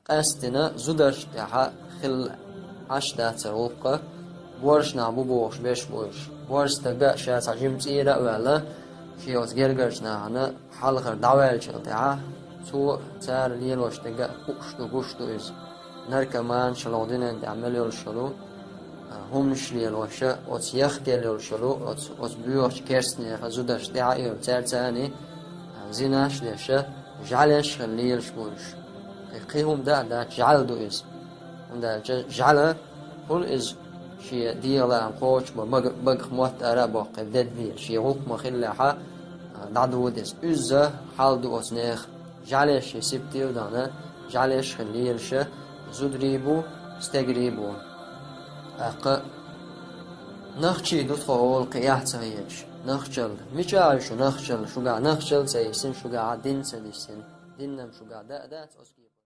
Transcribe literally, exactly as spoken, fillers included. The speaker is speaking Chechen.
Къаьстина зударшна тӀехьа хилла Ӏаш дацара гӀуллакх, борза нах бу бохуш беш бу уьш. Борза стаг а ша цхьа жима цӀера а ваьлла, шен оцу гергарчу нахана хьалхара дӀаваьллачул тӀаьхьа, цо цара лелош дерг а хууш ду, гуш ду иза. Наркоманаш лоха динан тӀехь мел йолуш йолу, а, хӀуманаш лелоша, оцу яхкел йолуш йолу, оцу, оцу боьхачу керстанеха зударшна тӀаьхьа а йолу цаьрца а, а, зинаш а деша, жӀаьлеш а хилла лелаш бу уьш. Кхин кхин хӀума дан а дац, жӀаьла ду иза. ХӀунда аьлча жӀаьла хуьлу иза шен дегӀан лаам кхочуш бан, бага-, багах мотт ара а боккхур, дедда бийр, шен гӀуллакх ма-хиллехьа, а, дӀадода иза. Уьзза хьал ду оцу нехан. ЖӀаьлеш шен сибате а дахана, жӀаьлеш а хилла лелаша, зударий бу, стегарий бу. ТӀаккха нохчий ду тхо олу кхин эхь ца хеташ. Нохчалла. Мичахь ю шу нохчалла? Шуьгахь нохчалла ца йисина, шуьгахь дин ца диссина. Дин-м шуьгахь дан а дац, оцу